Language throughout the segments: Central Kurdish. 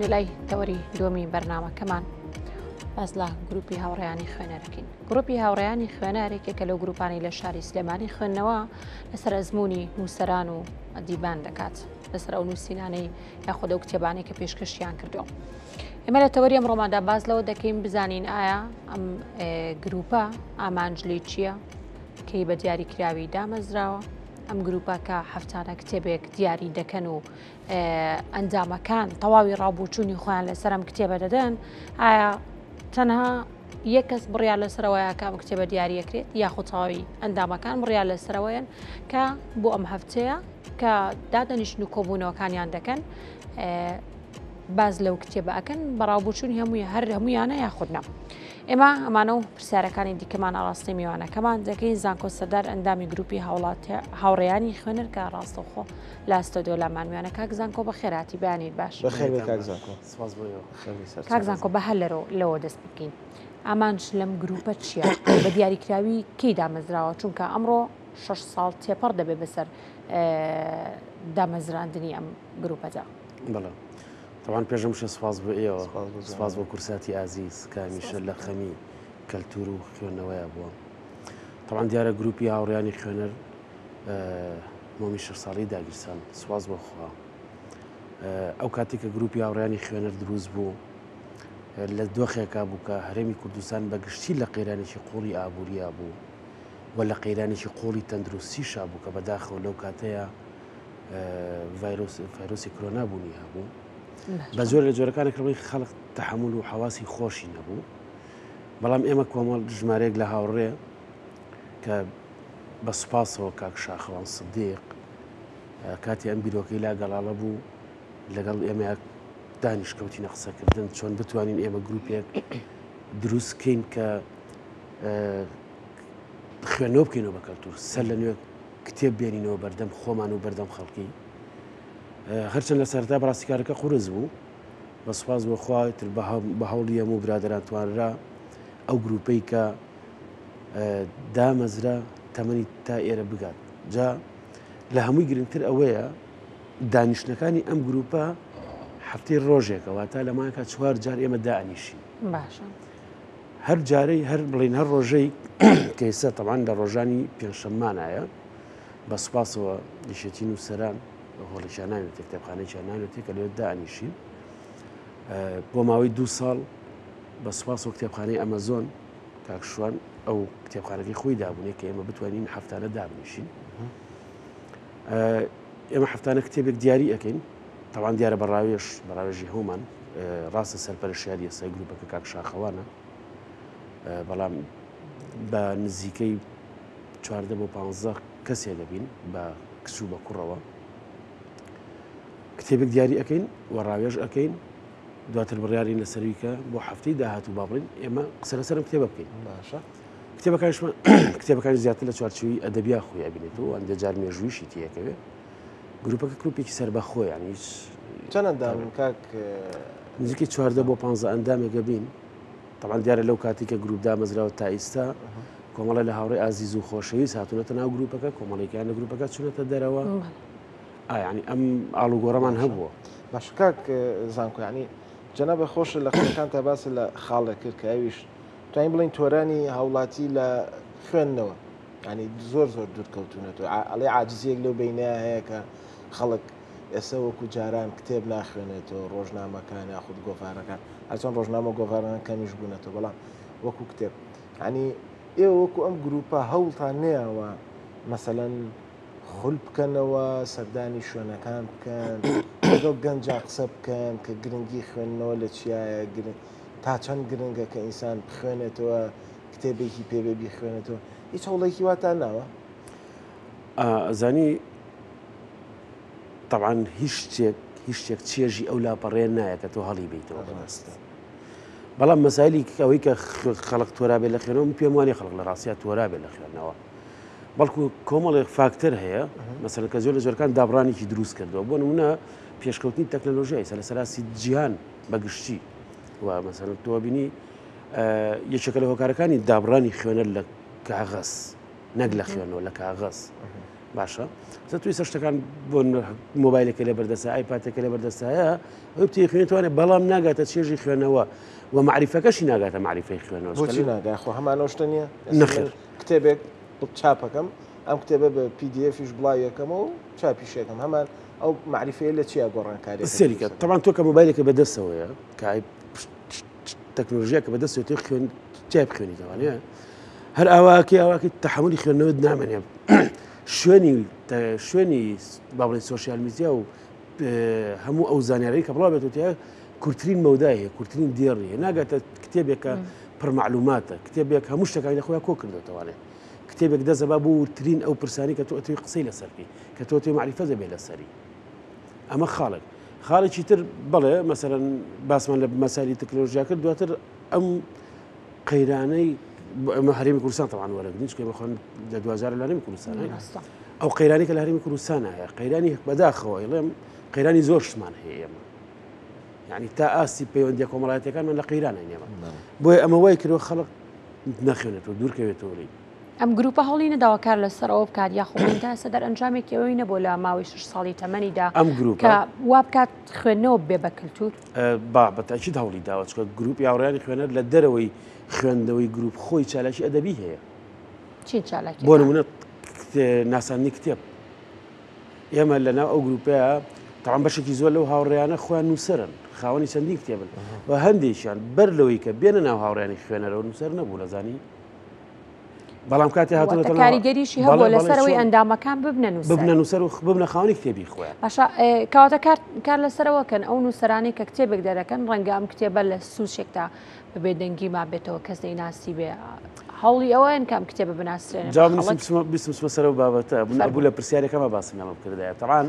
دەچینە لای تەوەری دووەمی بەرنامەکەمان باس لە گروپی هاوڕێیانی خوێنەرەکەین گروپی هاوڕێیانی خوێنەر یەکێکە لەو گروپانەی لە شاری سلێمانی خوێندنەوە لەسەر ئەزمموی نووسەران و ئەدیبان دەکات لەسەر ئەو نووسینانەی یاخود ئەو کتێبانەی کە پێشکەشیان کردووە. ئێمە لە تەوەری ئەمڕۆماندا باس لەوە دەکەین بزانین ئایا ئەم گروپە ئامانج لی چییە کەی بە دیاریکراوی دامەزراوە ئەم گروپە کە هەفتانە کتێبێک دیاری دەکەن و ئەندامەکان تەواوی ڕابووچوونی خۆیان لەسەر ئەم کتێبە دەدەن ئایا تەنها یەک کەس بڕیار لەسەرەوەیە کە ئەم کتێبە دیاریەکرێت یاخود تەواوی ئەندامەکان بڕیار لەسەرەوەیان کە بۆ ئەم هەفتەیە کە دادەنیشن و کۆبوونەوەکانیان دەکەن باز لەو کتێبە ئەکەن بەڕاوبچوونی هەمووی هەر هەمویانە یاخود نا. ئێمە ئەمانە و پرسیارەکانی دیکەمان ئاڕاستەی میوانەکەمان دەکەین زانکۆ سەردار ئەندامی گروپی هاوڵاتی هاوڕێیانی خوێنەر کە ڕاستەوخۆ لە ستۆدیۆ لامان میوانە کاک زانکۆ بەخێرهاتی بەیانیت باش. بەخێر بێی کاک زانکۆ. سپاس بۆ ئێوە. بەخێر بێی سەرچاوە. کاک زانکۆ بە هەر لەرۆ لەوە دەست پێ بکەین ئامانج لەم گروپە چییە؟ بە دیاریکراوی کەی دامەزراوە؟ چونکە ئەمڕۆ شەش ساڵ تێپەڕ دەبێ بەسەر دامەزراندنی ئەم گروپەدا. بەڵێ تەبعەن پێش هەموو شتێ سوپاس بۆ ئێوە، سوپاس بۆ کورساتی ئازیز کە هەمیشە لە خەمی کەلتوور و خوێندنەوەیا بووە. تەبعەن دیارە گروپی هاوڕێیانی خوێنەر مۆمی شەش ساڵی داگیرسان، سوپاس بۆ خوا. ئەو کاتێک کە گروپی هاوڕێیانی خوێنەر دروست بوو لە دۆخێکا بوو کە هەرێمی کوردستان بە گشتی لە قەیرانێکی قوڵی ئابووریا بوو و لە قەیرانێکی قوڵی تەندروستیشا بوو کە بەداخەوە لەو کاتەیە ڤایرۆسی کرۆنا بوونی هەبوو بە زۆر لە جۆرەکانی کڕی خەڵک تەحمل و حەواسی خۆشی نەبوو بەڵام ئێمە کۆمەڵ ژمارەیەک لە هاوڕێ کە بە سوپاسەوە کاک شاخەوان سدیق کاتی ئەم بیرۆکەی لا گەڵاڵە بوو لەگەڵ ئێمە دانیش کەوتینە قسەکردن چۆن بتوانین ئێمە گروپێک دروستکەین کە خوێنەوە بکەینەوە بە کەلتور سەر لە نوێ کتێب بێنینەوە بەردەم خۆمان و بەردەم خەڵکی هەرچەند لە سەرتا بەڕاستی کارەکە قورس بوو بە سوپاس بۆ خوا تر بە هەوڵی هەموو برادەران توانرا ئەو گروپەی کە دامەزرا تەمەنی تا ئێرە بگات جا لە هەمووی گرنگتر ئەوەیە دانیشتنەکانی ئەم گروپە هەفتەی ڕۆژێکە واتە لە مانگا چوار جار ئێمە دانیشین باشە هەر جارەی هەر بڵین هەر ڕۆژەی کە ئێستا تەبعەن لە ڕۆژانی پێنجشەممانایە بە سوپاسەوە یەکێتی نووسەران هۆڵێکیان ناوێتێ کتێبخانەیەکیان ناوێتێ کە لەوێ دانیشین بۆ ماوەی دوو ساڵ بە سوپاسەوە کتێبخانەی ئەمەزۆن کاک شوان ئەو کتێبخانەکەی خۆی دابوونێ کە ئێمە بتوانین هەفتانە دابنیشین ئێمە هەفتانە کتێبێک دیاری ئەەکەین تاوان دیارە بە ڕاوێژ بە ڕاوێژی هەومان ڕاستە سەرپەرشیاری ئێستای گروپەکە کاک شاخەوانە بەڵام بە نزیکەی چواردە بۆ پانزە کەسێ دەبین بە کچ و بە کوڕەوە کتێبێک دیاری ئەەکەین و ڕاوێژ ئەەکەین دواتر بڕیارین لەسەروی کە بۆ هەفتەی داهاتوو با بڵین ئێمە قسە لەسەرم کتێبە بکەین باشە کتێبەکانیشمان کتێبەکانی زیاتر لە چوارچێوی ئەدەبیا خۆی ئەبینێتەوە ئەندێ جار مێژوویشی تێکەوێ گروپەکە گروپێکی سەربەخۆ یان هیچ چەند ئەندام کاک؟ نزیکەی 14 بۆ 15 ئەندامێکە بین تەبعەن دیارە لەو کاتی کە گروپ دامەزراوە تا ئیستا کۆمەڵە لە هاوڕێ ئازیز و خۆشەویست هاتوونەتە ناو گروپەکە کۆمەڵێکیان لە گروپەکە چونەتە دەرەوە ئایانی ئەم ئاڵوگۆڕەمان هەبووە. باش کاک زانکۆ یانی جەنابە خۆش لە قسەکان تا باس لە خاڵێک کرد کە ئەویش توانین بڵین تۆرانی هاوڵاتی لە خوێندنەوە ینی زۆر زۆر دوور کەوتونەتەوە ئەڵێ عاجزیەک لەو بینە هەیە کە خەڵک ئێستا وەکو جاران کتێب ناخوێنێتەوە ڕۆژنامەکان یاخود گۆڤارەکان هەرچەند ڕۆژنامە گۆڤاران کەمیش بوونەتەوە بەڵام وەکو کتێب ینی ئێوە وەکو ئەم گروپە هەوڵتان نەیاوە مەسەلەن خول بکەنەوە سەردانی شوێنەکان بکەن لەگەڵ گەنجا قسە بکەن کە گرنگی خوێندنەوە لە چیایە گرنگ تا چەند گرنگە کە ئینسان بخوێنێتەوە کتێبێکی پێبێ بیخوێنێتەوە هیچ هەوڵێکی واتان ناوە؟ ئەزانی تەبعەن هیچ شتێک هیچ شتێک چێژی ئەو لاپەڕەیە نایە کە تۆ هەڵی بیتەوە بەدەست بەڵام مەسایلی ئەوەی کە خەڵک تۆرابێ لە خوێنەوە من پێم وانیە خەڵک لە ڕاستیا تۆرابێ لە خوێندنەوە بەڵکو کۆمەڵێک فاکتەر هەیە مەسەلەن کە زۆر لە جۆرەکان دابڕانێکی دروست کردووە بۆ نمونە پێشکەوتنی تەکنەلۆژیای سەر لە سەراسی جیهان بە گشتی و مەسەلەن تۆ بینی یەکێکە لە هۆکارەکانی دابڕانی خوێنەر لە کاغەز نەک لە خوێنەوە لە کاغەز. باشە سە توی سەر شتەکان بۆ مۆبایلەکە لە بەردەسە ئایپاتەکە لە بەردەسایە ئەو بتێ خوێنێتوانێت بەڵام ناگاتە چێژی خوێنەوە و معریفەکەشی ناگاتە معریفەی خوێنەوە بۆچی ناگا خۆ هەمانەوە شتە نییە نەخێر کتێبێک چاپەکەم ئەم کتێبە بە PDFیش بڵاویەکەمەوە و چاپیشەکەم هەمان ئەو معریفەیە لە چیا گۆڕانکاری سەریکە تەمان تۆ کە مۆبایلەکە بەدەستەوەیە کە تەکنۆلژیا کە بەدەستەوە تۆ خوێن تای بخوێنیتەوانەیە هەر ئاواکی ئاواکی تەحملی خوێندنەوەت نامێنێ شوێنی شوێنی با بڵێن سۆشیال میدیا و هەموو ئەو زانیاری کە بڵاو بێتەوە تیا کورتترین مەودای هەیە کورتترین دێڕی هەیە ناگاتە کتێبێکە پڕ معلوماتە کتێبێک هەموو شتەکانی لە خۆیان کۆ کردێتەوانێ کتێبێک دەزەبا بۆ وردترین ئەو پرسانی کە تۆ ئەتوی قسەی لەسەر بکەی کە تۆ تێ معریفە دەبێت لەسەری ئەمە خاڵێک خاڵێکی تر بەڵێ مەسەرەن باسمان لە مەساری تەکنۆلژیا کرد دواتر ئەم قەیرانەی ئەمە هەرێمی کوردستان تەوان وەرەگرین چونکە ئێمە خۆن لە دوجار لە هەرێمی کوردستان ئەو قەیرانی کە لە هەرێمی کوردستان هەیە قەیرانی بەداخەوە ئەڵێم قەیرانی زۆر شتمان هەیە ئێمە یعنی تا ئاستی پەیوەندیە کۆمەڵایەتەکانمان لە قەیرانە ئێمە بۆیە ئەمە وای کردوە خەڵک نەخوێنێتەوە دوورکەوێتەوە لی ئەم گروپە هەوڵی نەداوە کار لەسەر ئەوە بکات یاخۆ بڵێین تا ئێستا دەرئەنجامێکی ئەوەی نەبووە لە ماوەی شەش ساڵی تەمەنیدا ئەم گروپە کە وا بکات خوێندنەوە ببێ بە کلتور؟ با بە تەئکید هەوڵی داوە چونکە گروپی هاوڕێیانی خوێنەر لە دەرەوەی خوێندنەوەی گروپ خۆی چالاکی ئەدەبی هەیە. چین بۆ چالاکیەکان؟ نمونە ناساندنی کتێب ئێمە لەناو ئەو گروپەیە تاوان بەشێکی زۆر لەو هاوڕێیانە خۆیان نووسەرن خاوەنی چەندین کتێبن و هەندێکیان بەر لەوەی کە بێنە ناو هاوڕێیانی خوێنەرەوە نووسەر نەبوو لەزانی بەڵام کاتێ هاتوونەتە کاریگەریشی هەبووە لەسەرەوەی ئەندامەکان ببنە نووسەر ببنە نووسەر و ببنە خاوەنی کتێبی خۆیان. باشە کەواتە کار کار لەسەرەوە کەن ئەو نووسەرانەی کە کتێبێک دەرەکەن ڕەنگە ئەم کتێبە لە سوچێکدا بە بێدەنگی مابێتەوە کەس نەیناسی بێ هەوڵی ئەوەن کە ئەم کتێبە بناسرێنن جا من بیستم بچمە سەر ئەو بابەتە من ئەبوو لە پرسیارەکەمە باسم لەمە بکردایە تەبعەن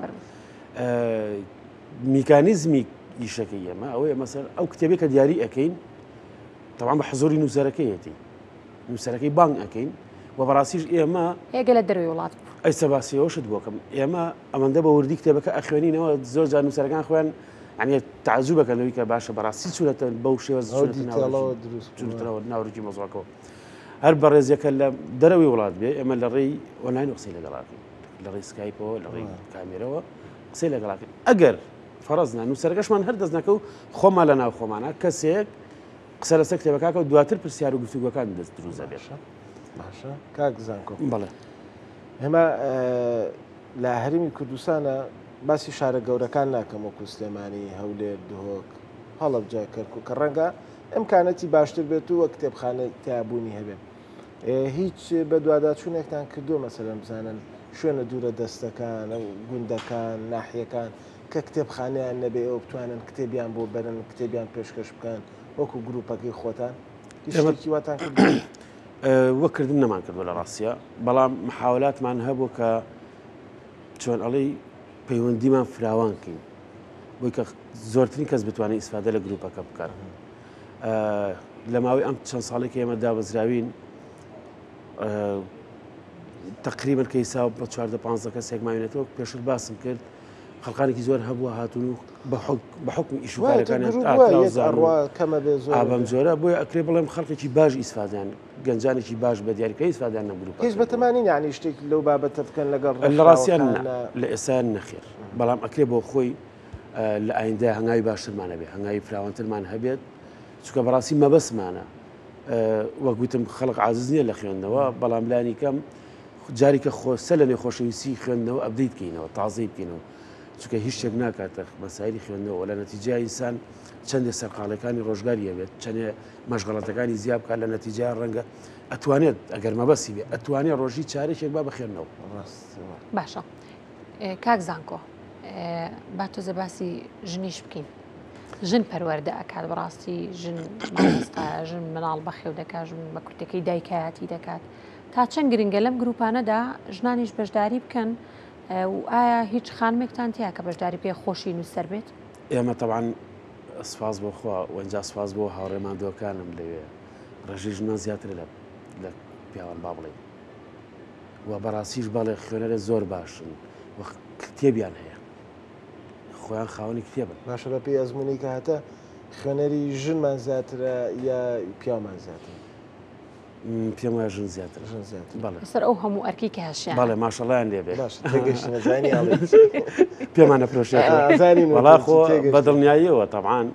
میکانیزمی ئیشەکەی ئێمە ئەوەیە مەسەر ئەو کتێبێک کە دیاری ئەەکەین تەبعەن بە حزوری نووسەرەکەیەتی نووسەرەکەی بانگ ئەەکەین و بەڕاستیش ئێمە هێگە لە دەروی وڵات بوو ئەیسە باسی ئەوشت بۆکەم ئێمە ئەمەندە بە وردی کتێبەکە ئەخوێنینەوە زۆر جار نووسەرەکان خۆیان یعنی تعجب ئەکەن لەوەی کە باشە بەڕاستی چوونەتە بەو شێوە چوونەتەوە ناوەرۆکی مەزوعەکەوە هەر بەڕێزیەکە لە دەرەوەی وڵات بێ ئێمە لە ڕێی ئۆنلاین قسەی لەگەڵاکەین لە ڕێی سکایپەوە لە ڕێی کامێرەوە قسەی لەگەڵاکەین ئەگەر فەرەزنا نووسەرەکەشمان هەر دەست نەکەو خۆمان لە ناو خۆمانە کەسێک قسە لەسەر کتێبەکەکە و دواتر پرسیار و گفتوگۆکان دەست دروست دەبێت. باشە کاک زانکۆ. بەڵێ. هێما لە هەرێمی کوردستانە باسی شارە گەورەکان ناکەم وەکو سلێمانی، هەولێر، دهۆک، هەڵەبجە، کەرکوک کە ڕەنگە ئیمکانەتی باشتر بێت و کتێبخانە تیابوونی هەبێت. هیچ بەدواداچوونێکتان کردووە مەسەلەن بزانن شوێنە دوورە دەستەکان، گوندەکان، ناحیەکان کە کتێبخانەیان نەبێ ئێوە بتوانن کتێبیان بۆ بەرن، کتێبیان پێشکەش بکەن وەکو گروپەکەی خۆتان؟ هیچ شتێکی واتان کردووە؟ وەک کردن نەمان کردووە لە ڕاستیا، بەڵام محاولاتمان هەبوو کە چۆن ئەڵێی پەیوەندیمان فراوان کەین بۆی کە زۆرترین کەس بتوانێت ئیسفادە لە گروپەکە بکات. لە ماوەی ئەم چەند ساڵێک ئێمە دامەزراوین تقریبا کە حساب بە 14 15 کەسێک ماوینێتەوە پێشتر باسم کرد خەڵکانێکی زۆر هەبووە هاتوون و بە حکمی ئیش و کارەکانیان بەم جۆرە بۆیە ئەکرێ بڵێم خەڵکێکی باش ئیسفادیان گەنجانێکی باش بە دیاریکە ئیسفادیان لەم گروپە هیچ بەتەمانین یعنی شتێک لەو بابەتە بکەن لەگەڵ لە ڕاستیان لە ئێستا نەخێر بەڵام ئەکرێ بۆ خۆی لە ئایندە هەنگاوی باشترمان هەبێت هەنگاوی فراوانترمان هەبێت چونکە بەڕاستی مەبەستمانە وەک وتم خەڵک عازز نییە لە خوێندنەوە بەڵام لانی کەم جاری کە خۆ سەر لە نوێ خۆشەویستی خوێندنەوە update کەینەوە تازەی بکەینەوە چونکە هیچ شتێک ناکاتە مەسایلی خوێندنەوە لە نەتیجە ئینسان چەندێ سەرقاڵەکانی ڕۆژگاری هەبێت چەندێ مەشغەڵەتەکانی زیاد بکات لە نەتیجە ڕەنگە ئەتوانێت ئەگەر مەبەستی بێ ئەتوانێت ڕۆژی چارێکێک با بخێنەوە باشە کاک زانکۆ با تۆزە باسی ژنیش بکەین ژن پەروەردە ئەکات بەڕاستی ژن مامۆستایە ژن مناڵ بەخێو دەکات ژن بە کورتەکەی دایکایەتی دەکات تا چەند گرنگە لەم گروپانەدا ژنانیش بەشداری بکەن و ئایا هیچ خانمێکتان تیا کە بەشداری بکەی خۆشی نووسەر بێت؟ ئێمە تەبعەن سپاس بۆ خوا و ئینجا سپاس بۆ هاوڕێ ماندووەکانم لەوێ ڕێژەی ژنان زیاترە لە لە پیاوان با بڵێین و بەڕاستیش بەڵێ خوێنەرە زۆر باشن و کتێبیان هەیە خۆیان خاوەنی کتێبن. باشە بە پێی ئەزموونی کە هەتە خوێنەری ژنمان زیاترە یا پیاومان زیاترە؟ پێم وایە ژن زیاتر ژن زیاتر بەڵێ لەسەر ئەو هەموو ئەرکی کە هەشیان بەڵێ ماشەڵیان لێ بێ باش تێگەشتینە زانی ئەڵێ پێمان نەفرۆشێت زانین وەڵا خۆ بە دڵنیاییەوە تەبعان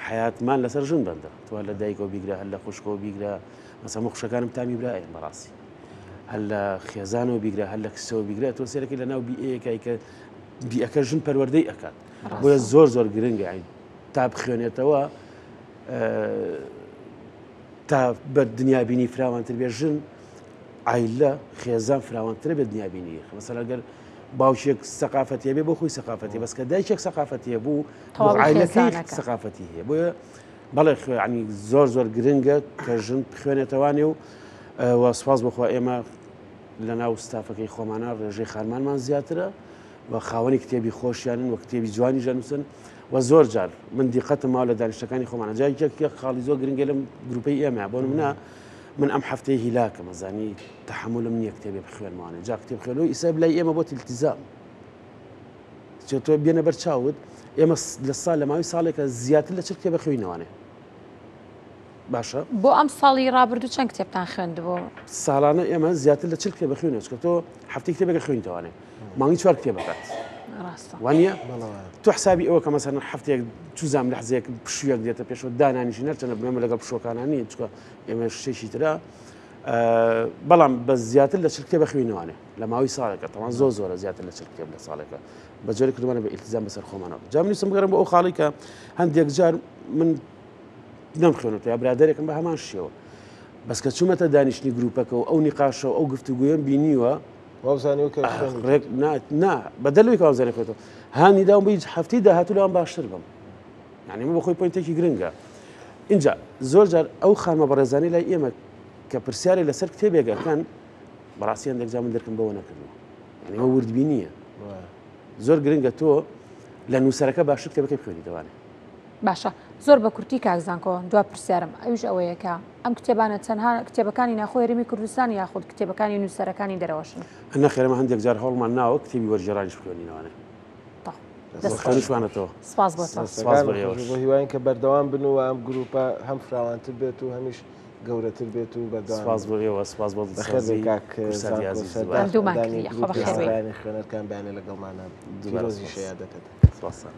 حیاتمان لەسەر ژن بەندە تۆ لە دایکەوە بیگرە هەر لە خوشکەوە بیگرە مەسە من خوشەکانم تامی برایان بەڕاستی هەر لە خێزانەوە بیگرە هەر لە کچەوە بیگرە تۆ سێرەکەی لە ناو بیئەیەکای کە بیئەکە ژن پەروەردەی ئەکات بۆیە زۆر زۆر گرنگە تا بخوێنێتەوە تا بە دنیابینی فراوانتر بێ ژن عیلە خێزان فراوانترە بێ دنیابینی مەسەر ئەگەر باوکێک سەقافەتیە بێ بۆ خۆی سەقافەتی بەس کە دایکێک سەقافەتیە بوو عیلەکەی سەقافەتی هەیە بۆیە بەڵێ خوێنی زۆر زۆر گرنگە کە ژن بخوێنێتەوانێ و و سپاس بخوا ئێمە لە ناو ستافەکەی خۆمانە ڕێژەی خانمانمان زیاترە و خاوەنی کتێبی خۆشیانن و کتێبی جوانی ژەنووسن و زۆر جار من دیقەتم ماوە لە دانیشتەکانی خۆمانە جا یەک خاڵی زۆر گرنگە لەم گروپەی ئێمە بۆ منە من ئەم هەفتەیە هیلاکم ئەزانی تەحملم نییە کتێبێ بخوێنمانێ جا کتێب خوێنەوە ئیسا لای ئێمە بۆ التزام چێ تۆ بێنە بەر چاوت ئێمە لە ساڵ لە ماوەی ساڵێکە زیاتر لە چل کتێبە خوێنەوانێ باشە بۆ ئەم ساڵی ڕابردوو چەند کتێبتان خوێندبوو؟ ساڵانە ئێمە زیاتر لە چل کتێبە خوێنەوە چکە تۆ هەفتەی کتێبێکە خوێنیتەوانێ مانگی چوار کتێب بکات وانە تۆ حسابی ئەوە کە مەسەن هەفتێک چوزام لە حزێک پشوویەک دێتە پێشەوە دانانیشی نەرچەنە بمێمە لەگەڵ پشوەکانە نیە چکە ئێمە شتێکی ترە بەڵام بە زیاتر لە چل کتێبە خوێنەوانێ لە ماوەی ساڵێکە تەوان زۆر زۆرە زیاتر لە چل کتێب لە ساڵێکە بە جۆرێک کردوانە بە ئیلتزام بەسەر خۆمانەوە جا منیسم بگەڕم بۆ ئەو خاڵی کە هەندێک جار من نەمخوێنێتەوە یا برادێکم بە هەمان شێوە بەس کە چوومەتە دانیشتنی گروپەکە و ئەو نیقاشە و ئەو گفتوگویەم بینیوە وابزانیوە کە خوێندووتە. ڕێک نا نا بەدەر لەوەی کە وابزانێ خوێندووە هانی داوم بە هیچ هەفتەی داهاتوو لەوان باشتر بم یعنی ئەمە بۆ خۆی point ێکی گرنگە اینجا زۆر جار ئەو خانمە بەڕێزانی لای ئێمە کە پرسیارێ لەسەر کتێبێک ئەکەن بەڕاستی هەندێک جار من دەرکم بەوە نەکردووە یعنی ئەوە وردبینیە زۆر گرنگە تۆ لە نووسەرەکە باشتر کتێبەکەی بخوێنیتەوانێ باشە زۆر بە کورتی کاک زانکۆ دوا پرسیارم ئەویش ئەوەیە کە ئەم کتێبانە تەنها کتێبەکانی ناخۆی هەرێمی کوردستان یاخود کتێبەکانی نووسەرەکانی دەرەوەشن؟ نەخێر ئێمە هەندێک جار هەوڵمان ناوە کتێبی وەرگێڕانیش بخوێنینەوانێ. خوێنیشمانەتەوە. سپاس بۆ تۆ. سپاس بۆ ئێوەش. بۆ هیواین کە بەردەوام بن و ئەم گروپە هەم فراوانتر بێت و هەمیش گەورەتر بێت و بەردەوام سپاس بۆ ئێوە سپاس بۆ بەخێر بێی دڵسۆزی کاک کورساتی زانکۆ ئازیز سەردار دووبارە. ماندوومان ئەندامی کردی یاخوا گروپی بەخێر بێی. هاوڕێیانی خوێنەرکان بەیانێ لەگەڵمانە دووبارە پیرۆزیشە سپاس. یادەکەت. سپاستان.